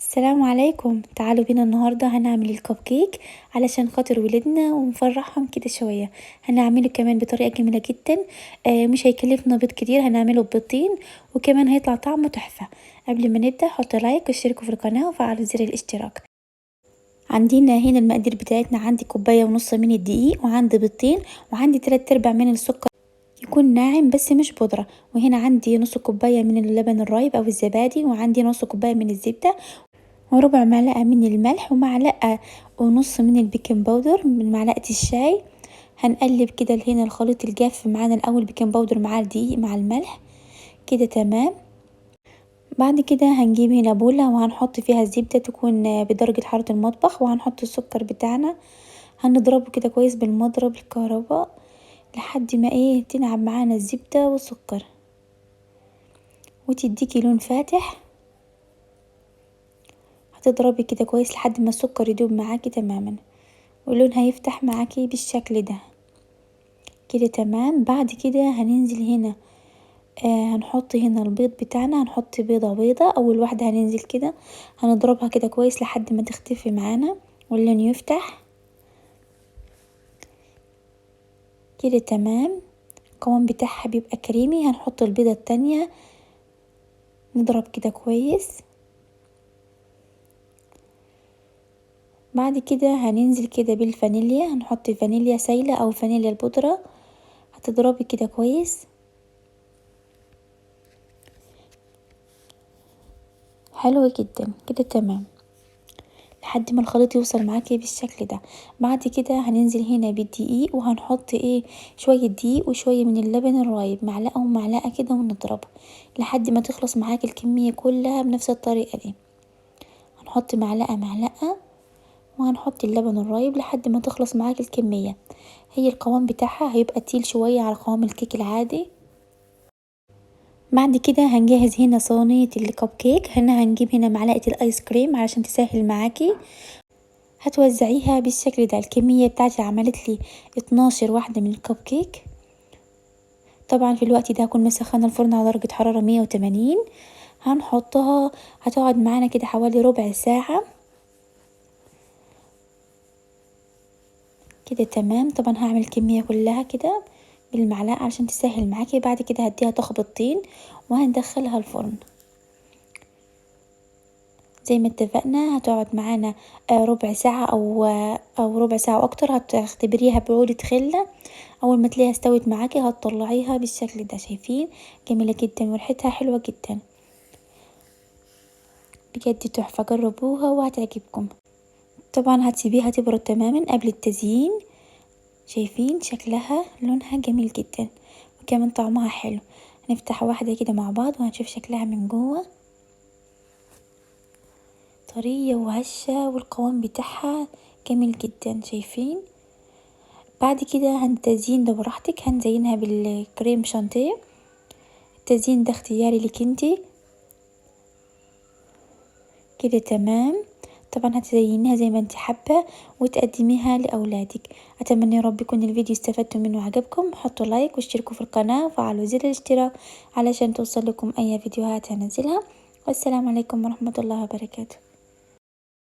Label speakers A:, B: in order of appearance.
A: السلام عليكم. تعالوا بينا النهارده هنعمل الكب كيك علشان خاطر ولادنا ونفرحهم كده شوية. هنعمله كمان بطريقة جميلة جدا، مش هيكلفنا بيض كتير، هنعمله ببيضتين وكمان هيطلع طعمه تحفة. قبل ما نبدا حطوا like واشتركوا في القناة وفعلوا زر الاشتراك. عندنا هنا المقادير بتاعتنا، عندي كوباية ونص من الدقيق، وعندي بيضتين، وعندي 3/4 من السكر يكون ناعم بس مش بودرة، وهنا عندي نص كوباية من اللبن الرايب او الزبادي، وعندي نص كوباية من الزبدة، وربع معلقة من الملح، ومعلقة ونص من ال baking powder من معلقة الشاي. هنقلب كده هنا الخليط الجاف معانا الاول، baking powder مع الدقيق مع الملح كده، تمام. بعد كده هنجيب هنا بولة وهنحط فيها الزبدة تكون بدرجة حرارة المطبخ، وهنحط السكر بتاعنا، هنضربه كده كويس بالمضرب الكهرباء لحد ما تنعم معانا الزبدة والسكر وتديكي لون فاتح. هتضربي كده كويس لحد ما السكر يدوب معاكي تماما واللون هيفتح معاكي بالشكل ده كده، تمام. بعد كده هننزل هنا هنحط هنا البيض بتاعنا، هنحط بيضة بيضة اول واحدة، هننزل كده هنضربها كده كويس لحد ما تختفي معانا واللون يفتح كده، تمام. القوام بتاعها بيبقى كريمي. هنحط البيضة التانية، نضرب كده كويس. بعد كده هننزل كده بالفانيليا، هنحط فانيليا سايلة او فانيليا البودرة، هتضربي كده كويس. حلو جدا كده، تمام، لحد ما الخليط يوصل معاكي بالشكل ده. بعد كده هننزل هنا بالدقيق، وهنحط شوية دقيق وشوية من اللبن الرايب، معلقة ومعلقة كده، ونضربه لحد ما تخلص معاكي الكمية كلها بنفس الطريقة دي. هنحط معلقة معلقة وهنحط اللبن الرايب لحد ما تخلص معاكي الكمية. هي القوام بتاعها هيبقى تقيل شوية على قوام الكيك العادي. بعد كده هنجهز هنا صينية الكب كيك. هنا هنجيب هنا معلقة الايس كريم علشان تسهل معاكي. هتوزعيها بالشكل ده. الكمية بتاعتي عملت لي 12 واحدة من الكب كيك. طبعا في الوقت ده هكون مسخنة الفرن على درجة حرارة 180. هنحطها، هتقعد معانا كده حوالي ربع ساعة كده، تمام. طبعا هعمل الكمية كلها كده بالمعلقة عشان تسهل معاكي. بعد كده هديها تخبطتين وهندخلها الفرن زي ما اتفقنا. هتقعد معانا ربع ساعة او ربع ساعة واكتر. هتختبريها بعودة خلة، اول ما تلاقيها استوت معاكي هتطلعيها بالشكل ده. شايفين جميلة جدا وريحتها حلوة جدا، بجد تحفة، جربوها وهتعجبكم. طبعا هتسيبيها تبرد تماما قبل التزيين. شايفين شكلها، لونها جميل جدا وكمان طعمها حلو. هنفتح واحدة كده مع بعض وهنشوف شكلها من جوه، طرية وهشة والقوام بتاعها جميل جدا. شايفين؟ بعد كده هنتزيين ده براحتك، هنزينها بالكريم شانتيه. التزيين ده اختياري لك انتي كده، تمام. طبعا هتزينيها زي ما انت حابة وتقدميها لاولادك. اتمنى يا رب يكون الفيديو استفدتوا منه وعجبكم. حطوا like واشتركوا في القناة وفعلوا زر الاشتراك علشان توصل لكم اي فيديوهات هنزلها. والسلام عليكم ورحمة الله وبركاته.